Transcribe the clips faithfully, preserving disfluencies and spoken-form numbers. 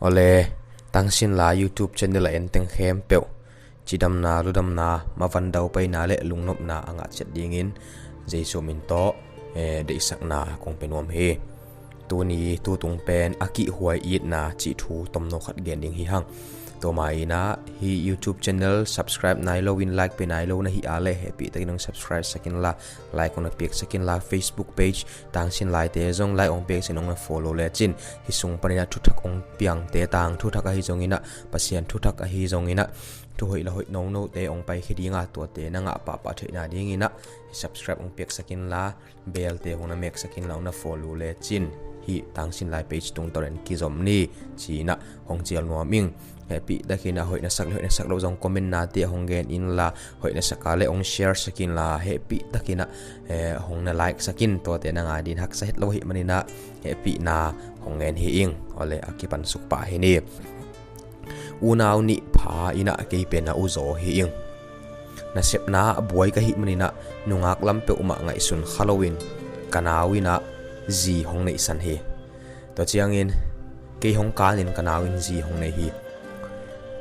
Awle, Tangsin Lai YouTube channel a en teng khempeuh cidamna, ludamna, mavandau paina le lungnopna a ngah ciat dingin Jesu min tawh, eh, deihsakna kong pia nuam hi. Tuni tutung pen a kihhuai itna cih thu tomno khat gen ding hi hang. Tua mah inah hih YouTube channel subscribe nai lo in, like pia nai lo na hih a le hehpih takin hong subscribe sak inla, like hong na piak sak inla, Facebook page Tangsin Laite zong like hong piak sak in, hong na follow lecin hih sung paninah thuthak hong piangte tang thuthak ahi zonginah, Pasian thuthak ahi zonginah, thuhoih la hoih nonote hong paikhia dinga tuate na ngah pahpah theihna dinginah hih subscribe hong piak sak inla, belte hong na mek sak inla, hong na follow lecin hih Tangsin Lai page tungtawn in kizom ni, ci-inah hong cial nuam ing. Hehpih takinah hoih na sak le hoih na sak lo zong comment nate hong gen inla, hoih na sak a le hong share sak inla, hehpih takinah, eh, hong na like sak in, tuate na ngai ding haksa het lo ahih maninah hehpihna hong ngen hi ing. Awle, a kipansuk pah hi ni. Unau nih pha inah kei pen a uzaw hi ing. Nasepna a buai ka hih maninah nungak lam peuhmah ngaihsun kha loin ka nau inah zi hong neihsan hi. Tua ciangin kei hong kanin ka nau in zi hong nei hi.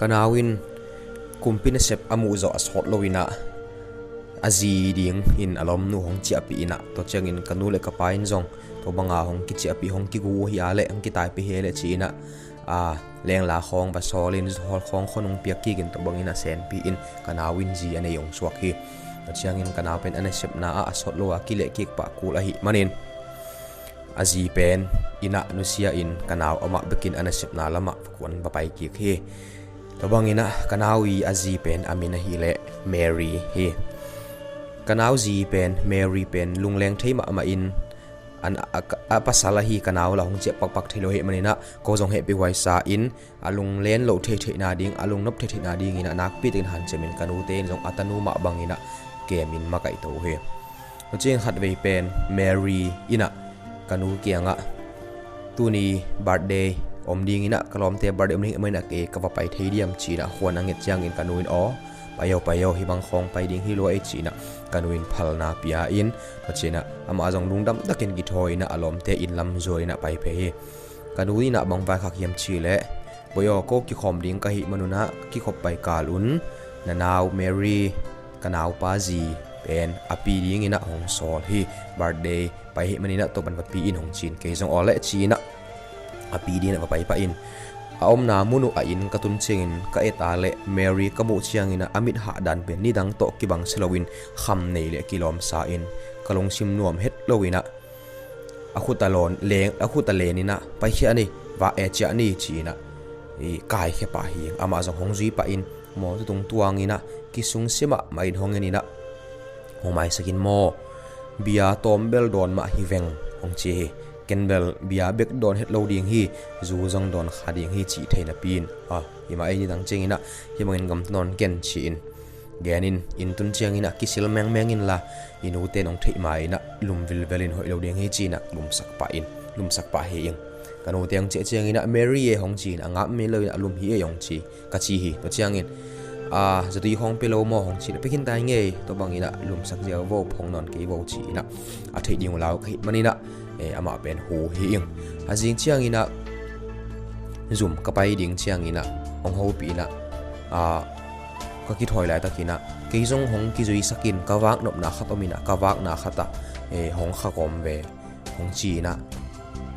Ka nau in kumpi nasep a muhzawh a sawt loinah a zi dingin a lawmnu hong ciahpih inah, tua ciangin ka nu le ka pa in zong tua banga hong kiciahpih, hong kigu uh hi a le hong kitaipih hi a le ci-inah, a, lengla khawng va sawlin, hawl khawng khuanung piak kikin tua bangin a senpih in ka nau in zi a nei hong suak hi. Tua ciangin ka nau pen a nasepna ah a sawt lo a kilehkik pah kul ahih manin a zi pen inah nusia in ka nau amah bekin a nasepna lamah va kuan va paikik hi. Tua banginah ka nau i a zi pen a min ahileh Mary hi. Ka nau zi pen Mary pen lungleng thei mahmah in an, a, a, a pasal ahi ka nau la hong ciah pakpak thei lo ahih maninah ko zong hehpih huaisa in a lunglen loh theitheihna ding, a lungnop theitheihna dinginah nakpi takin hanciamin ka nute in zong a tanu mah banginah kemin makaihto uh hi. Tua ciang khatvei pen Mary inah ka nu kiangah tuni birthday om dinginah, ka lawmte birthday om ding ahih maninah kei ka va pai thei diam ci-inah khuan a nget ciangin ka nu in aw, pai o, pai o, hih bang khawng pai ding hi lua ei ci-inah ka nu in phalna pia in, tua cianah amah zong lungdam takin kithawi inah a lawmte inn lam zuaninah pai phei hi. Ka nu inah bang vaikhak hiam cihleh, bawi aw, ko kikhawm ding ka hih manunah kikhop pai kal un, na nau Mary, ka naupa zi pen a pi dinginah hong sawl hi. Birthday pai hih maninah tua pan va pi in hong ci-in kei zong awleh ci-inah a pi dinginah va pai pah in. A omna mun uh a inn ka tun ciangin ka et a leh Mary ka muh cianginah a mit hah dan pen nidang tawh kibang si loin kham nei le kilawmsa in ka lungsim nuam het loinah a khut a lawn leng, a khut a leninah paikhia ni, va e ciah ni ci-inah i kaikhia pah hi. Amah zong hong zui pah in maw, tutung tuanginah kisungsia mahmah in hong eninah hong maisak in maw, bia tawmbel dawn mah hi veng hong ci hi. Ken bel bia bek dawn het lo ding hi, zu zong dawn kha ding hi cih thei napi in, a, himah ei nidang cianginah hih bangin gamta nawn ken ci-in genin inn tun cianginah kisil mengmeng inla, i nute in hong theih ma inah lum vilvel in hoih lo ding hi ci-inah lumsak pah in, lumsak pah hi ing. Ka nute hong ciah cianginah Mary e hong ci-in a ngap mi loinah lum hi e hong ci, ka ci hi. Tua ciangin a zatui khawng pia lo maw hong ci-inah pia khin tai ngei, tua banginah lumsak ziau vo, phong nawn kei vo ci-inah a theih ding uh lau ka hih maninah, eh, amah pen hu hi ing. A zing cianginah zum ka pai ding cianginah hong hopih inah, a, ka kithawi laitakinah kei zong hong kizuisakin ka vaknopna khat ominah ka vakna khatah, eh, hong kha kawm ve hong ci-inah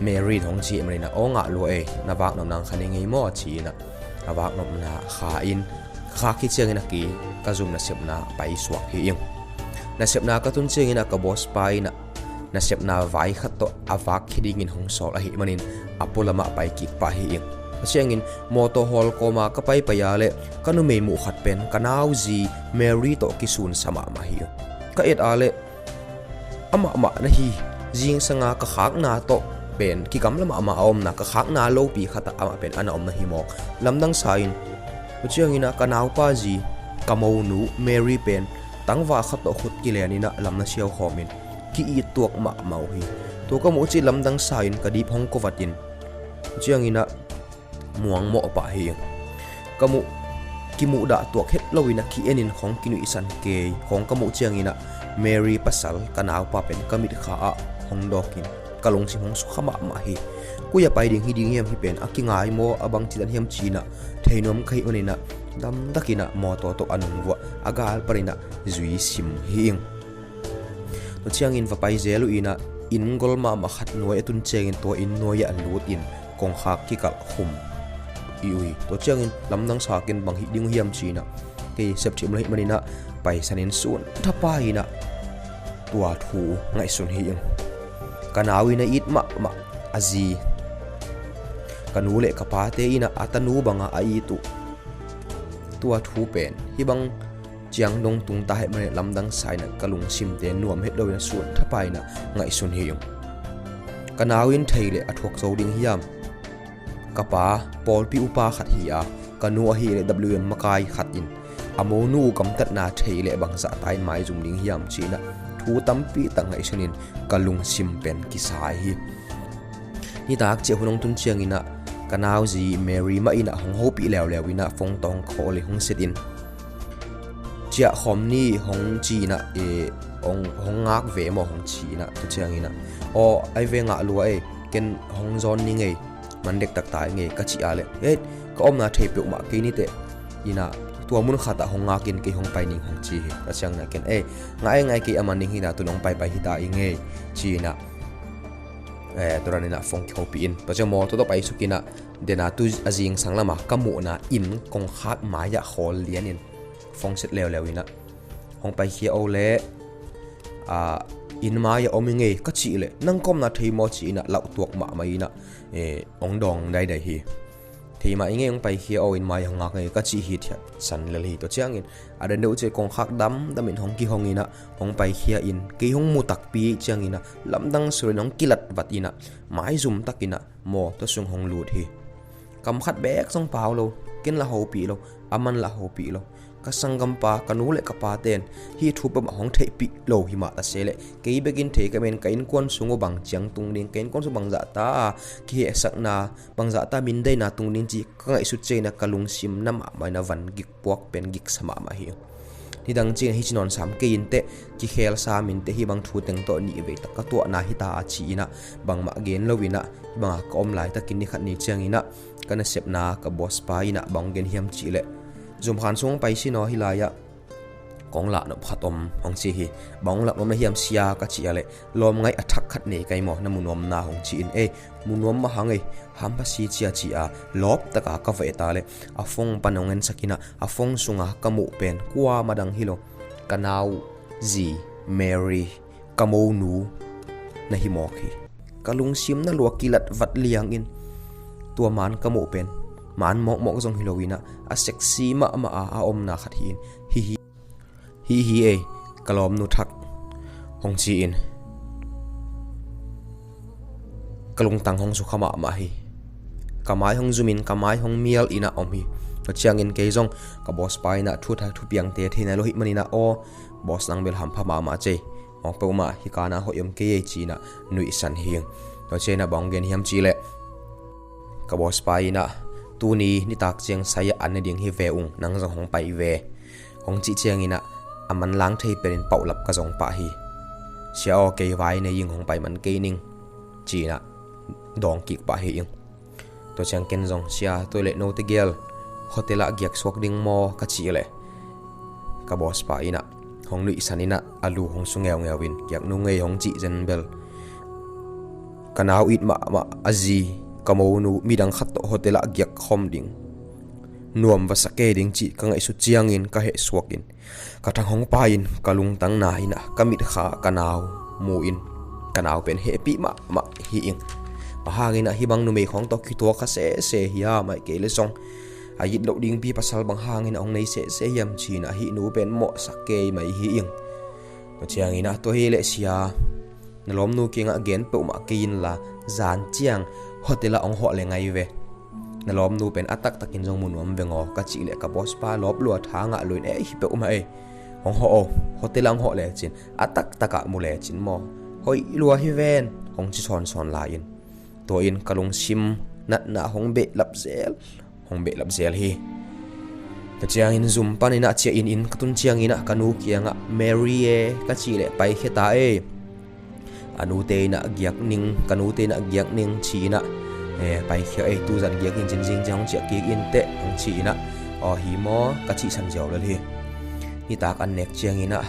Mary hong ci maninah aw ngah lua ei, na vaknopna kha ni ngei maw ci-inah a vaknopna kha in, kha khit cianginah kei ka zum nasepna paisuak hi ing. Nasepna ka tun cianginah ka boss pa inah nasepna vai khat tawh a vak khia dingin hong sawl ahih manin a pualamah paikik pah hi ing. Tua ciangin mawtaw hawl kawma ka paipai a leh ka numei muh khat pen ka nauzi Mary tawh kisunsa mahmah hi ing. Ka et a leh amah mah na hi, zingsanga ka khakna tawh pen kigamla mahmah a omna, ka khakna lopi khatah amah pen a na om na hi mawk. Lamdang sa in, tua cianginah ka naupa zi, ka monu Mary pen tangva khat tawh khut kileninah lamna siaukhawmin ki-it tuak mahmah uh hi. Tua ka muh cih lamdang sa in ka dip hong kovatin, tua cianginah muangmawh pah hi ing. Ka muh, kimuhdah tuak het loinah ki-enin khawng kinuihsan kei khawng ka muh cianginah Mary pasal ka naupa pen ka mitkha ah hong dawkin ka lungsim hong sukha mahmah hi. Koi a pai ding hi ding hiam, hih pen a kingai maw, a bangci dan hiam ci-in ah thei nuam ka hih manin ah, damdakin ah mawtaw tawh a nungvuah a gal panin ah zui sim hi ing. Tua ciangin va pai zel uh in ah, inn gol mahmah khat nuai a tun ciangin tua inn nuai ah lut in kongkhak kikalh khum i uh hi. Tua ciangin lamdang sa kei, bang hih ding uh hiam ci-in ah kei septhim lo hih manin ah paisan in sun thapai in ah tua thu ngaihsun hi ing. Ka nau in a it mahmah a zi, ka nu le ka pate in ah a tanu banga a it uh, tua thu pen hih bang ciang dong tung ta hih manin lamdang sa in ah ka lungsimte nuam het lo in ah sun thapai in ah ngaihsun hi ing. Ka nau in thei leh a thuak zo ding hiam? Ka pa pawlpi upa khat hi a, ka nu ahih leh W M makai khat in, a monu gamtatna thei leh bangzah ta in maizum ding hiam ci-in ah thu tampi tak ngaihsun in ka lungsim pen kisai hi. Nitak ciah hun hong tun ciangin ah ka nauzi Mary mah in ah hong hopih leuleu in ah phone tawh hong call in hong set in, ciah khawm ni hong ci in ah, e, hong, hong ngak ve maw hong ci in ah, tua ciangin ah, aw, ai ve ngah lua e, ken hong zawn ni ngei, man dektak ta i ngei ka cih a leh, e, ka omna thei peuhmah kei ni teh in ah, tua mun khatah hong ngakin kei hong pai ning hong ci hi. Tua ciangin ah ken, e, ngah e, ngah e, kei a man ding hi ta, tun hong paipai hi ta i ngei ci in ah, e, tua dan in ah phone kihopih in, tua ciang mawtaw tawh paisuk in ah, den a tu a zingsang lamah ka muhna inn kongkhak mai-ah khawl lian in phone set leuleu in ah, hong paikhia o leh, a, inn mai-ah om i ngei ka cih leh, nang ka omna thei maw ci in ah lauhtuak mahmah in ah, e, hong dawng daidai hi. Thei mah i ngei, hong paikhia o, inn mai-ah hong ngak ngei ka cih hithiat san lel hi. Tua ciangin a den deuh ciah kongkhak damdam in hong kihong in ah hong paikhia in, kei hong mu takpi ciangin ah lamdang surin hong kilat vat in ah maizum takin ah mawtaw sung hong lut hi. Kam khat beek zong pau lo, ken lah hopih lo, a man lah hopih lo. Ka sanggampa, ka nu le ka paten hih thu peuhmah hong theihpih lo hi mah ta se leh, kei bekin thei ka men, ka innkuan sung uh bang ciang tung ding, ka innkuan sung bangzah ta a kihehsakna, bangzah ta mindaina tung ding ci ka ngaihsut ciangin ah ka lungsim na mahmah in ah van gik puak pen giksa mahmah hi. Nidang ciangin ah hih ci nawn sam kei in teh, kikhel sam in teh, hih bang thu teng tawh nih vei tak ka tuahna hi ta a ci in ah bangmah gen lo in ah, hih bangah ka om laitakin ni khat ni ciangin ah ka nasepna ka boss pa in ah bang gen hiam cih leh, zumkhan sung pai sin aw, hih lai-ah kong lahnop khat om hong ci hi. Bang hong lahnop na hiam sia ka cih a leh, lawmngaih a thak khat nei kai maw, na mu nuam na hong ci in, e, mu nuam mah hang e, hampha si cia ci a lawp taka ka va et a leh, a phone pan hong ensak in ah, a phone sunga ka muh pen kuamah dang hi lo, ka nau zi Mary, ka monu na hi mawk hi. Ka lungsim na lua kilat vat liang in, tua man ka muh pen man mawkmawk zong hi lo in ah, a sexy mahmah a, a omna khat hi in, hi hi, hi hi ei, ka lawmnu thak, hong ci in, ka lungtang hong sukha mahmah hi. Ka mai hong zum in, ka mai hong mial in ah om hi. Tua ciangin kei zong ka boss pa in ah thu thak thupiangte thei nai lo hih manin ah, aw boss, nang bel hampha mahmah cei, mawk peuhmah hi, kana hoih om kei ei ci in ah nuihsan hi ing. Tua ciangin ah bang hong gen hiam cih leh, ka boss pa in ah, tuni nitak ciang sai-ah an ne ding hi ve ung, nang zong hong pai ve, hong cih ciangin ah, a manlang thei penin paulap ka zong pah hi. Sia aw, kei vai nei ing, hong pai man kei ning, ci in ah dawng kik pah hi ing. Tua ciang ken zong, sia, tua leh note gel hotel ah giak suak ding maw ka cih leh, ka boss pa in ah hong nuihsan in ah a lu hong su ngeungeu in, giak nung ei, hong cih zen bel, ka nau it mahmah a zi, ka monu midang khat tawh hotel ah giak khawm ding, nuam va sa kei ding cih ka ngaihsut ciangin ka heh suak in, ka thang hong pai in, ka lungtang na in ah, ka mitkha ka nau mu in, ka nau pen hehpih mahmah hi ing. Bang hangin ah hih bang numei khawng tawh kituak kha sese hiam, ahih kei leh zong a it loh dingpi pasal bang hangin ah hong nei sese hiam ci in ah, hih nu pen mawhsak kei mai hi ing. Tua ciangin ah, tua hi leh sia, na lawmnu kiangah gen peuhmah kei inla, zan ciang hotel ah hong hawh leh ngai ve, na lawmnu pen a taktakin zong mu nuam veng aw ka cih leh, ka boss pa lawp lua, tha ngah lua in, ei, hi peuhmah ei, hong hawh o, hotel ah hong hawh lecin a taktakah mu lecin maw, hoih lua hi ven, hong ci sawnsawn lai in, tua in ka lungsim natna hong behlap zel, hong behlap zel hi. Tua ciangin zum panin ah ciah in, inn ka tun ciangin ah ka nu kiangah, Mary e, ka cih leh, paikhia ta e, a nute in ah giak ning, ka nute in ah giak ning ci in ah, E, paikhia ei, tuzan giak in, zinzing ciang hong ciah kik in teh, hong ci-in ah, aw hi maw, ka cihsan ziau lel hi. Nitak an nek ciangin ah,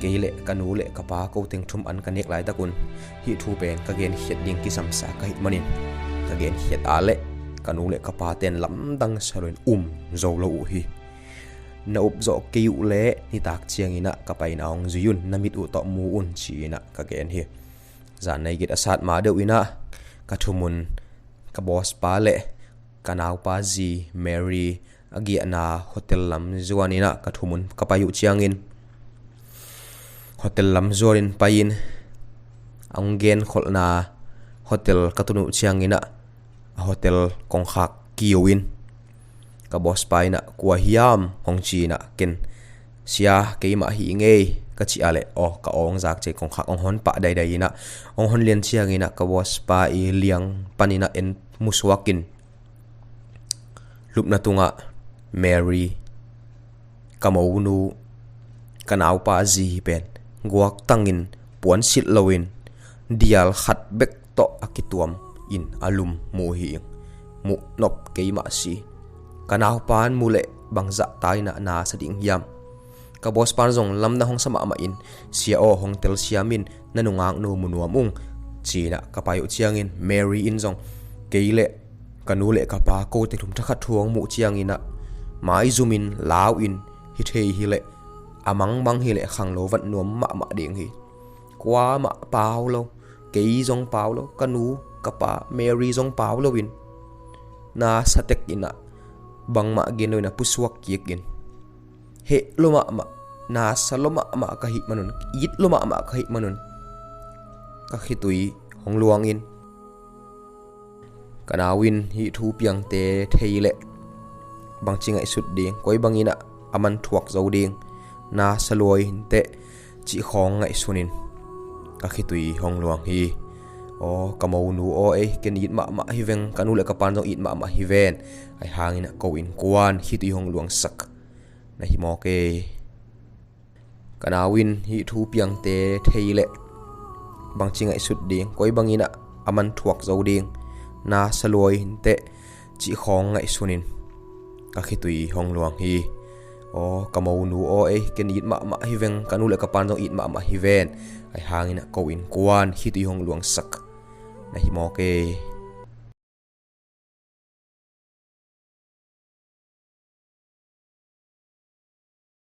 kei le ka nu le ka pa ko teng thum an ka nek laitak un, hih thu pen ka genkhiat ding kisamsa ka hih manin, ka genkhiat a leh ka nu le ka pa ten lamdang sa loin um zo lo uh hi. Na up zawh kei uh leh nitak ciangin ah ka paina hong zui un, na mit uh tawh mu un, ci-in ah ka gen hi. Zan nai git a sat ma deuh in ah ka thumun ka boss pa le ka naupa zi Mary a giahna hotel lam zuanin ah ka thumun ka pai uh ciangin, hotel lam zuanin pai-in a hong genkholhna hotel ka tun uh ciangin ah, a hotel kongkhak kiu in ka boss pa in ah, "Kua hiam?" hong ci-in ah, ken, "Sia, keimah hi ngei," ka cih a leh, aw, ka aw hong zak ciang kongkhak hong hon pah daidai in ah, hong hon lian ciangin ah ka boss pa i liang panin ah en musuak in, lupna tungah Mary, ka monu, ka naupa zi pen guaktangin puansilh loin dial khat bek tawh a kituam in a lum mu hi ing. Muh nop keimah si. Ka naupan mu leh bangzah ta in ah na sa ding hiam? Ka boss pan zong lamdang hong sa mahmah in, "Sia aw, hong telsiam in, na nungaknu mu nuam ung," ci-in ah ka pai uh ciangin Mary in zong, "Kei le ka nu le ka pa ko teng thum thakhat thu hong muh ciangin ah maizumin lau in, hi thei hi leh, a mangmang hi leh khanglo vat nuam mahmah ding hi. Kuamah pau lo, kei zong pau lo, ka nu ka pa Mary zong pau loin, na sa tek in ah bangmah gen loin a pusuak kik in. Heh lo mahmah, na sa lo mahmah ka hih manun, it lo mahmah ka hih manun, ka khitui hong luang in." Ka nau in hih thu piangte thei leh bangci ngaihsut ding, koi bangin ah a man thuak zo ding, na sa luai inteh cih khawng ngaihsunin ka khitui hong luang hi. Aw, ka monu aw ei, ken it mahmah hi veng, ka nu le ka pan zong it mahmah hi ven. Ahi hangin ah ko innkuan khitui hong luangsak na hi mawk ei. Ka nau in hih thu piangte thei leh bangci ngaihsut ding, koi bangin ah a man thuak zo ding, na sa luai inteh cih khawng ngaihsunin ka khitui hong luang hi. Aw, ka monu aw ei, ken it mahmah hi veng, ka nu le ka pan zong it mahmah hi ven. Ahi hangin ah ko innkuan khitui hong luangsak na hi mawk ei.